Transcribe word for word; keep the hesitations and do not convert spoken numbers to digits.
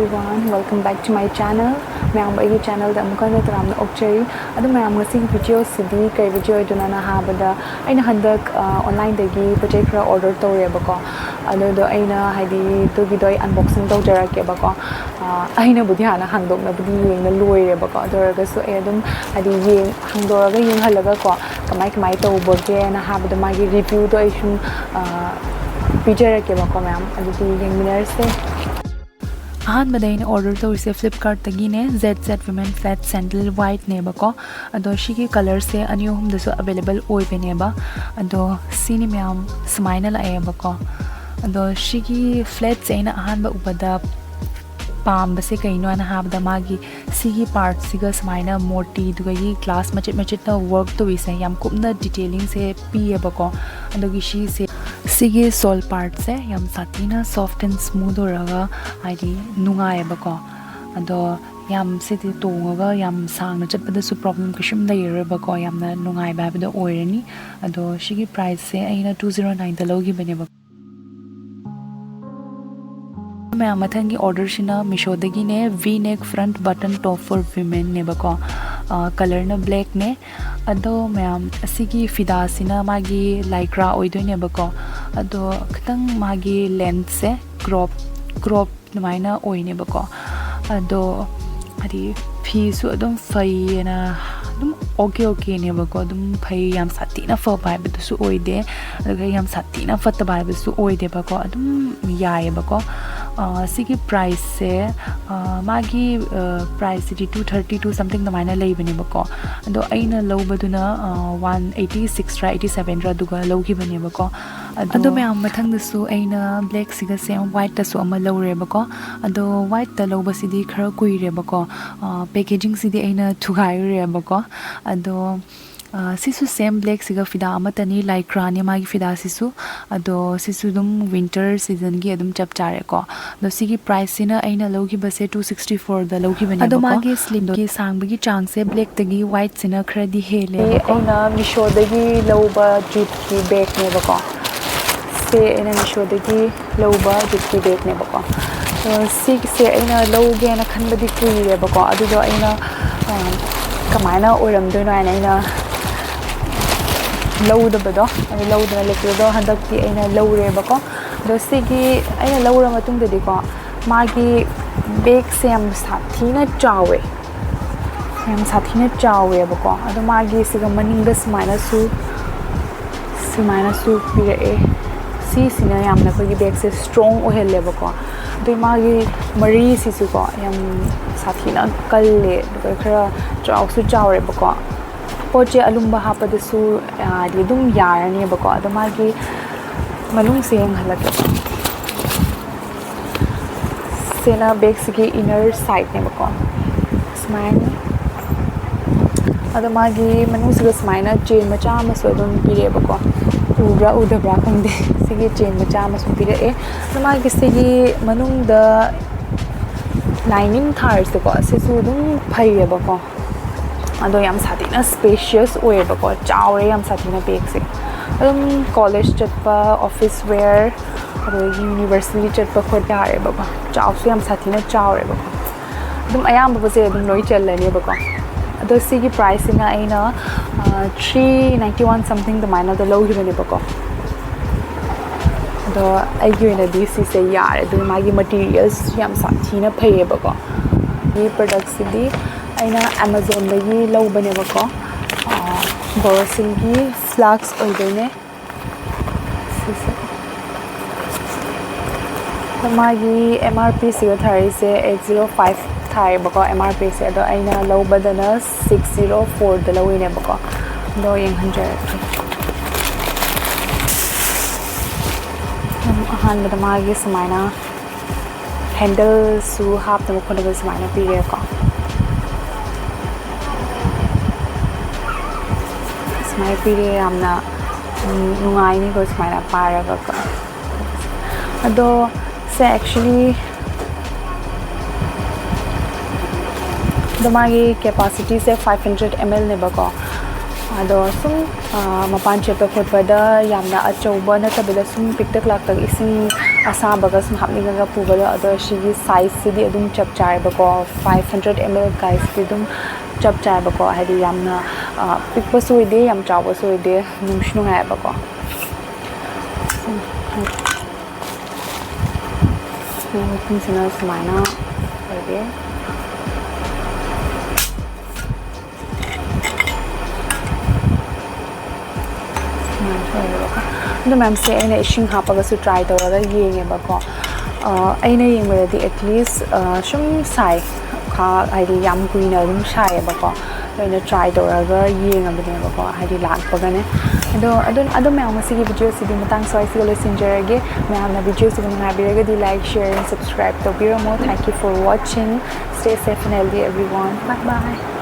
Everyone, welcome back to my channel. ꯃꯌꯥꯝꯕꯨ ꯑꯩꯒꯤ channelꯗ ꯑꯃꯨꯛꯀ ꯍꯟꯅ ꯇꯔꯥꯝꯅ ꯑꯣꯛꯆꯔꯤ꯫ ꯑꯗꯨ ꯃꯌꯥꯝ, ꯉꯁꯤꯒꯤ videoꯁꯤꯗꯤ ꯀꯩ video ꯑꯣꯏꯗꯣꯏꯅꯣꯅ ꯍꯥꯏꯕꯗ, ꯑꯩꯅ ꯍꯟꯗꯛ, ꯑ, onlineꯗꯒꯤ ꯄꯣꯠ ꯆꯩ ꯈꯔ order ꯇꯧꯔꯦꯕꯀꯣ꯫ ꯑꯗꯨꯗꯣ ꯑꯩꯅ, ꯍꯥꯏꯗꯤ, ꯑꯗꯨꯒꯤꯗꯣ ꯑꯩ unboxing ꯇꯧꯖꯔꯛꯀꯦꯕꯀꯣ꯫ ꯑ, ꯑꯩꯅꯕꯨꯗꯤ ꯍꯥꯟꯅ ꯍꯥꯡꯗꯣꯛꯅꯕꯗꯤ ꯌꯦꯡꯅ ꯂꯣꯏꯔꯦꯕꯀꯣ꯫ ꯑꯗꯨ ꯑꯣꯏꯔꯒꯁꯨ ꯑꯩ ꯑꯗꯨꯝ, ꯍꯥꯏꯗꯤ, ꯌꯦꯡ-, ꯍꯥꯡꯗꯣꯛꯑꯒ ꯌꯦꯡꯍꯜꯂꯒꯀꯣ, ꯀꯃꯥꯏ ꯀꯃꯥꯏ ꯇꯧꯕꯒꯦꯅ ꯍꯥꯏꯕꯗꯣ, ꯃꯥꯒꯤ reviewꯗꯣ ꯑꯩ ꯁꯨꯝ, ꯑ, ꯄꯤꯖꯔꯛꯀꯦꯕꯀꯣ ꯃꯌꯥꯝ꯫ ꯑꯗꯨꯗꯤ ꯌꯦꯡꯃꯤꯟꯅꯔꯁꯦ꯫ ꯑꯍꯥꯟꯕꯗ ꯑꯩꯅ order ꯇꯧꯔꯤꯁꯦ Flipkartꯇꯒꯤꯅꯦ, Z Z Women Flat Sandal Whiteꯅꯦꯕꯀꯣ꯫ ꯑꯗꯣ ꯁꯤꯒꯤ colourꯁꯦ ꯑꯅꯤ ꯑꯍꯨꯝꯗꯁꯨ available ꯑꯣꯏꯕꯅꯦꯕ꯫ ꯑꯗꯣ ꯁꯤꯅꯤ ꯃꯌꯥꯝ, ꯁꯨꯃꯥꯏꯅ ꯂꯥꯛꯑꯦꯕꯀꯣ꯫ ꯑꯗꯣ ꯁꯤꯒꯤ flatꯁꯦ ꯑꯩꯅ ꯑꯍꯥꯟꯕ ꯎꯕꯗ ꯄꯥꯝꯕꯁꯦ ꯀꯩꯅꯣ ꯍꯥꯏꯅ ꯍꯥꯏꯕꯗ, ꯃꯥꯒꯤ ꯁꯤꯒꯤ partꯁꯤꯒ ꯁꯨꯃꯥꯏꯅ ꯃꯣꯇꯤꯗꯨꯒꯒꯤ glass ꯃꯆꯦꯠ ꯃꯆꯦꯠꯅ work ꯇꯧꯔꯤꯁꯦ, ꯌꯥꯝ ꯀꯨꯞꯅ detailingꯁꯦ ꯄꯤꯌꯦꯕꯀꯣ꯫ ꯑꯗꯨꯒꯤ ꯁꯤꯁꯦ, ꯁꯤꯒꯤ sole partꯁꯦ ꯌꯥꯝ ꯁꯥꯊꯤꯅ soft and smooth ꯑꯣꯏꯔꯒ, ꯍꯥꯏꯗꯤ, ꯅꯨꯡꯉꯥꯏꯌꯦꯕꯀꯣ꯫ ꯑꯗꯣ ꯌꯥꯝ ꯁꯤꯗꯤ ꯇꯣꯡꯉꯒ ꯌꯥꯝ ꯁꯥꯡꯅ ꯆꯠꯄꯗꯁꯨ problem ꯀꯩꯁꯨꯝ ꯂꯩꯔꯔꯣꯏꯕꯀꯣ, ꯌꯥꯝꯅ ꯅꯨꯡꯉꯥꯏꯕ ꯍꯥꯏꯕꯗꯣ ꯑꯣꯏꯔꯅꯤ꯫ ꯑꯗꯣ ꯁꯤꯒꯤ priceꯁꯦ ꯑꯩꯅ two zero nineꯗ ꯂꯧꯈꯤꯕꯅꯦꯕ꯫ ꯃꯌꯥꯝ, ꯃꯊꯪꯒꯤ orderꯁꯤꯅ Meeshoꯗꯒꯤꯅꯦ, V-neck front button top for womenꯅꯦꯕꯀꯣ꯫ ꯑ, colourꯅ blackꯅꯦ꯫ ꯑꯗꯣ ꯃꯌꯥꯝ, ꯑꯁꯤꯒꯤ ꯐꯤꯗꯥꯁꯤꯅ ꯃꯥꯒꯤ lycra ꯑꯣꯏꯗꯣꯏꯅꯦꯕꯀꯣ꯫ ꯑꯗꯣ ꯈꯤꯇꯪ ꯃꯥꯒꯤ lengthꯁꯦ crop, crop ꯑꯗꯨꯃꯥꯏꯅ ꯑꯣꯏꯅꯦꯕꯀꯣ꯫ ꯑꯗꯣ ꯍꯥꯏꯗꯤ ꯐꯤꯁꯨ ꯑꯗꯨꯝ ꯐꯩꯌꯦꯅ, ꯑꯗꯨꯝ okay okayꯅꯦꯕꯀꯣ, ꯑꯗꯨꯝ ꯐꯩ, ꯌꯥꯝ ꯁꯥꯊꯤꯅ ꯐꯕ ꯍꯥꯏꯕꯗꯨꯁꯨ ꯑꯣꯏꯗꯦ, ꯑꯗꯨꯒ ꯌꯥꯝ ꯁꯥꯊꯤꯅ ꯐꯠꯇꯕ ꯍꯥꯏꯕꯁꯨ ꯑꯣꯏꯗꯦꯕꯀꯣ, ꯑꯗꯨꯝ ꯌꯥꯏꯌꯦꯕꯀꯣ꯫ ꯑ, ꯁꯤꯒꯤ priceꯁꯦ, ꯑ, ꯃꯥꯒꯤ, ꯑ, priceꯁꯤꯗꯤ two thirty two something ꯑꯗꯨꯃꯥꯏꯅ ꯂꯩꯕꯅꯦꯕꯀꯣ꯫ ꯑꯗꯣ ꯑꯩꯅ ꯂꯧꯕꯗꯨꯅ, ꯑ, one eighty sixꯔ eighty sevenꯔ ꯑꯗꯨꯒ ꯂꯧꯈꯤꯕꯅꯦꯕꯀꯣ꯫ ꯑꯗꯣ ꯑꯗꯣ ꯃꯌꯥꯝ, ꯃꯊꯪꯗꯁꯨ ꯑꯩꯅ blackꯁꯤꯒ same whiteꯇꯁꯨ ꯑꯃ ꯂꯧꯔꯦꯕꯀꯣ꯫ ꯑꯗꯣ whiteꯇ ꯂꯧꯕꯁꯤꯗꯤ ꯈꯔ ꯀꯨꯏꯔꯦꯕꯀꯣ꯫ ꯑ, packagingꯁꯤꯗꯤ ꯑꯩꯅ ꯊꯨꯒꯥꯏꯔꯨꯔꯦꯕꯀꯣ꯫ ꯑꯗꯣ, ꯑ, ꯁꯤꯁꯨ same blackꯁꯤꯒ ꯐꯤꯗꯥ ꯑꯃꯠꯇꯅꯤ, lycraꯅꯤ ꯃꯥꯒꯤ ꯐꯤꯗꯥꯁꯤꯁꯨ꯫ ꯑꯗꯣ ꯁꯤꯁꯨ ꯑꯗꯨꯝ winter seasonꯒꯤ ꯑꯗꯨꯝ ꯆꯞ ꯆꯥꯔꯦꯀꯣ꯫ ꯑꯗꯣ ꯁꯤꯒꯤ priceꯁꯤꯅ ꯑꯩꯅ ꯂꯧꯈꯤꯕꯁꯦ two sixty fourꯗ ꯂꯧꯈꯤꯕꯅꯦꯕꯀꯣ꯫ ꯑꯗꯣ ꯃꯥꯒꯤ sleeveꯀꯤ ꯁꯥꯡꯕꯒꯤ ꯆꯥꯡꯁꯦ blackꯇꯒꯤ whiteꯁꯤꯅ ꯈꯔꯗꯤ ꯍꯦꯜꯂꯦꯕꯀꯣ꯫ ꯑꯩꯅ Meeshoꯗꯒꯤ ꯂꯧꯕ juteꯀꯤ bagꯅꯦꯕꯀꯣ꯫ ꯁꯦ ꯑꯩꯅ Meeshoꯗꯒꯤ ꯂꯧꯕ juteꯀꯤ bagꯅꯦꯕꯀꯣ꯫ ꯁꯤꯒꯤꯁꯦ ꯑꯩꯅ ꯂꯧꯒꯦꯅ ꯈꯟꯕꯗꯤ ꯀꯨꯏꯔꯦꯕꯀꯣ, ꯑꯗꯨꯗꯣ ꯑꯩꯅ ꯀꯃꯥꯏꯅ ꯑꯣꯏꯔꯝꯗꯣꯏꯅꯣ ꯍꯥꯏꯅ ꯑꯩꯅ ꯂꯧꯗꯕꯗꯣ, ꯑꯗꯨ ꯂꯧꯗꯅ ꯂꯩꯈꯤꯕꯗꯣ ꯍꯟꯗꯛꯇꯤ ꯑꯩꯅ ꯂꯧꯔꯦꯕꯀꯣ꯫ ꯑꯗꯣ ꯁꯤꯒꯤ ꯑꯩꯅ ꯂꯧꯔ ꯃꯇꯨꯡꯗꯗꯤꯀꯣ, ꯃꯥꯒꯤ ꯕꯦꯒꯁꯦ ꯌꯥꯝ ꯁꯥꯊꯤꯅ ꯆꯥꯎꯋꯦ, ꯌꯥꯝ ꯁꯥꯊꯤꯅ ꯆꯥꯎꯋꯦꯕꯀꯣ꯫ ꯑꯗꯣ ꯃꯥꯒꯤ ꯁꯤꯒ ꯃꯅꯤꯡꯗ ꯁꯨꯃꯥꯏꯅꯁꯨ ꯁꯨꯃꯥꯏꯅꯁꯨ ꯄꯤꯔꯛꯑꯦ꯫ ꯁꯤꯁꯤꯅ ꯌꯥꯝꯅ ꯑꯩꯈꯣꯏꯒꯤ ꯕꯦꯒꯁꯦ ꯁ꯭ꯇ꯭ꯔꯣꯡ ꯑꯣꯏꯍꯜꯂꯦꯕꯀꯣ꯫ ꯑꯗꯨꯏ ꯃꯥꯒꯤ ꯃꯔꯤꯁꯤꯁꯨꯀꯣ ꯌꯥꯝ ꯁꯥꯊꯤꯅ ꯀꯜꯂꯦ, ꯑꯗꯨꯒ ꯈꯔ ꯆꯥꯎꯁꯨ ꯆꯥꯎꯔꯦꯕꯀꯣ꯫ ꯄꯣꯠꯁꯦ ꯑꯂꯨꯝꯕ ꯍꯥꯞꯄꯗꯁꯨ ꯌꯥꯗꯤ ꯑꯗꯨꯝ ꯌꯥꯔꯅꯦꯕꯀꯣ꯫ ꯑꯗꯣ ꯃꯥꯒꯤ ꯃꯅꯨꯡꯁꯦ ꯌꯦꯡꯍꯜꯂꯛꯀꯦ꯫ ꯁꯤꯅ ꯕꯦꯒꯁꯤꯒꯤ ꯏꯅꯔ ꯁꯥꯏꯠꯅꯦꯕꯀꯣ꯫ ꯁꯨꯃꯥꯏꯅ ꯑꯗꯣ ꯃꯥꯒꯤ ꯃꯅꯨꯡꯁꯤꯗ ꯁꯨꯃꯥꯏꯅ ꯆꯦꯟ ꯃꯆꯥ ꯑꯃꯁꯨ ꯑꯗꯨꯝ ꯄꯤꯔꯛꯑꯦꯕꯀꯣ꯫ ꯎꯕ꯭ꯔꯥ ꯎꯗꯕ꯭ꯔꯥ ꯈꯪꯗꯦ꯫ ꯁꯤꯒꯤ ꯆꯦꯟ ꯃꯆꯥ ꯑꯃꯁꯨ ꯄꯤꯔꯛꯑꯦ꯫ ꯑꯗꯣ ꯃꯥꯒꯤ ꯁꯤꯒꯤ ꯃꯅꯨꯡꯗ ꯂꯥꯏꯅꯤꯡ ꯊꯥꯔꯤꯁꯦꯀꯣ, ꯁꯤꯁꯨ ꯑꯗꯨꯝ ꯐꯩꯌꯦꯕꯀꯣ꯫ ꯑꯗꯣ ꯌꯥꯝ ꯁꯥꯊꯤꯅ ꯁ꯭ꯄꯦꯁꯤꯌꯁ ꯑꯣꯏꯌꯦꯕꯀꯣ, ꯆꯥꯎꯔꯦ ꯌꯥꯝ ꯁꯥꯊꯤꯅ ꯕꯦꯒꯁꯦ꯫ ꯑꯗꯨꯝ ꯀꯣꯂꯦꯖ ꯆꯠꯄ, ꯑꯣꯐꯤꯁ ꯋꯦꯌꯔ, ꯑꯗꯒꯤ ꯌꯨꯅꯤꯚꯔꯁꯤꯇꯤ ꯆꯠꯄ ꯈꯣꯠꯄ ꯌꯥꯔꯦꯕꯀꯣ꯫ ꯆꯥꯎꯁꯨ ꯌꯥꯝ ꯁꯥꯊꯤꯅ ꯆꯥꯎꯔꯦꯕꯀꯣ꯫ ꯑꯗꯨꯝ ꯑꯌꯥꯝꯕꯁꯦ ꯑꯗꯨꯝ ꯂꯣꯏ ꯆꯜꯂꯅꯦꯕꯀꯣ꯫ ꯑꯗꯣ ꯁꯤꯒꯤ ꯄ꯭ꯔꯥꯏꯁꯁꯤꯅ ꯑꯩꯅ ꯊ꯭ꯔꯤ ꯅꯥꯏꯟꯇꯤ ꯋꯥꯟ ꯁꯝꯊꯤꯡ ꯑꯗꯨꯃꯥꯏꯅꯗ ꯂꯧꯈꯤꯕꯅꯦꯕꯀꯣ꯫ ꯑꯗꯣ ꯑꯩꯒꯤ ꯑꯣꯏꯅꯗꯤ ꯁꯤꯁꯦ ꯌꯥꯔꯦ꯫ ꯑꯗꯨꯒ ꯃꯥꯒꯤ ꯃꯇꯤꯔꯤꯌꯜꯁ ꯌꯥꯝ ꯁꯥꯊꯤꯅ ꯐꯩꯌꯦꯕꯀꯣ꯫ ꯁꯤ ꯄ꯭ꯔꯗꯛꯁꯤꯗꯤ ꯑꯩꯅ ꯑꯦꯃꯥꯖꯣꯟꯗꯒꯤ ꯂꯧꯕꯅꯦꯕꯀꯣ꯫ ꯕꯣꯔꯣꯁꯤꯜꯒꯤ ꯐ꯭ꯂꯥꯛꯁ ꯑꯣꯏꯗꯣꯏꯅꯦ꯫ ꯁꯤꯁꯦ꯫ ꯑꯗꯣ ꯃꯥꯒꯤ ꯑꯦꯝ ꯑꯥꯔ ꯄꯤꯁꯤꯒ ꯊꯥꯔꯛꯏꯁꯦ ꯑꯩꯠ ꯖꯤꯔꯣ ꯐꯥꯏꯚ ꯊꯥꯏꯌꯦꯕꯀꯣ, ꯑꯦꯝ ꯑꯥꯔ ꯄꯤꯁꯦ꯫ ꯑꯗꯣ ꯑꯩꯅ ꯂꯧꯕꯗꯅ ꯁꯤꯛꯁ ꯖꯤꯔꯣ ꯐꯣꯔꯗ ꯂꯧꯋꯤꯅꯦꯕꯀꯣ꯫ ꯑꯗꯣ ꯌꯦꯡꯍꯟꯖꯔꯛꯀꯦ꯫ ꯑꯗꯨꯝ ꯑꯍꯥꯟꯕꯗ ꯃꯥꯒꯤ ꯁꯨꯃꯥꯏꯅ ꯍꯦꯟꯗꯜꯁꯨ ꯍꯥꯞꯅꯕ ꯈꯣꯠꯅꯕ ꯁꯨꯃꯥꯏꯅ ꯄꯤꯔꯦꯀꯣ꯫ ꯁꯨꯃꯥꯏꯅ ꯄꯤꯔꯦ, ꯌꯥꯝꯅ, ꯎꯝ, ꯅꯨꯡꯉꯥꯏꯅꯤꯀꯣ ꯁꯨꯃꯥꯏꯅ ꯄꯥꯏꯔꯒꯀꯣ꯫ ꯑꯗꯣ ꯁꯦ actually ꯑꯗꯣ ꯃꯥꯒꯤ ꯀꯦꯄꯥꯁꯤꯇꯤꯁꯦ ꯐꯥꯏꯚ ꯍꯟꯗ꯭ꯔꯦꯠ ꯑꯦꯝ ꯑꯦꯜꯅꯦꯕꯀꯣ꯫ ꯑꯗꯣ ꯁꯨꯝ ꯃꯄꯥꯟ ꯆꯠꯄ ꯈꯣꯠꯄꯗ ꯌꯥꯝꯅ ꯑꯆꯧꯕ ꯅꯠꯇꯕꯤꯗ ꯁꯨꯝ ꯄꯤꯛꯇꯛ ꯂꯥꯛꯇꯛ ꯏꯁꯤꯡ ꯑꯁꯥꯕꯒ ꯁꯨꯝ ꯍꯥꯞꯅꯤꯡꯉꯒ ꯄꯨꯕꯗꯣ, ꯑꯗꯣ ꯁꯤꯒꯤ ꯁꯥꯏꯖꯁꯤꯗꯤ ꯑꯗꯨꯝ ꯆꯞ ꯆꯥꯏꯕꯀꯣ꯫ Five hundred ml ꯒꯥꯏꯁꯤꯗꯤ ꯑꯗꯨꯝ ꯆꯞ ꯆꯥꯏꯕꯀꯣ꯫ ꯍꯥꯏꯗꯤ ꯌꯥꯝꯅ ꯄꯤꯛꯄꯁꯨ ꯑꯣꯏꯗꯦ, ꯌꯥꯝ ꯆꯥꯎꯕꯁꯨ ꯑꯣꯏꯗꯦ, ꯅꯨꯡꯁꯨ ꯅꯨꯡꯉꯥꯏꯕꯀꯣ꯫ ꯃꯈꯨꯝꯁꯤꯅ ꯁꯨꯃꯥꯏꯅ ꯑꯣꯏꯔꯦ꯫ ꯑꯗꯨ ꯃꯌꯥꯝꯁꯦ ꯑꯩꯅ ꯏꯁꯤꯡ ꯍꯥꯞꯄꯒꯁꯨ ꯇ꯭ꯔꯥꯏ ꯇꯧꯔꯒ ꯌꯦꯡꯉꯦꯕꯀꯣ꯫ ꯑꯩꯅ ꯌꯦꯡꯕꯗꯗꯤ ꯑꯦꯠꯂꯤꯁ ꯁꯨꯝ ꯁꯥꯏ, ꯍꯥꯏꯗꯤ ꯌꯥꯝ ꯀꯨꯏꯅ ꯑꯗꯨꯝ ꯁꯥꯏꯌꯦꯕꯀꯣ꯫ ꯑꯗꯣ ꯑꯩꯅ ꯇ꯭ꯔꯥꯏ ꯇꯧꯔꯒ ꯌꯦꯡꯉꯕꯅꯦꯕꯀꯣ, ꯍꯥꯏꯗꯤ ꯂꯥꯛꯄꯒꯅꯦ꯫ ꯑꯗꯣ ꯑꯗꯨꯝ ꯑꯗꯨꯝ ꯃꯌꯥꯝ, ꯉꯁꯤꯒꯤ ꯚꯤꯗꯤꯑꯣꯁꯤꯗꯤ ꯃꯇꯥꯡ ꯁ꯭ꯋꯥꯏꯁꯤꯒ ꯂꯣꯏꯁꯤꯟꯖꯔꯒꯦ꯫ ꯃꯌꯥꯝꯅ ꯚꯤꯗꯤꯑꯣꯁꯤꯕꯨ ꯅꯨꯡꯉꯥꯏꯕꯤꯔꯒꯗꯤ like, share and subscribe ꯇꯧꯕꯤꯔꯝꯃꯣ꯫ Thank you for watching. Stay safe and healthy, everyone. Bye bye.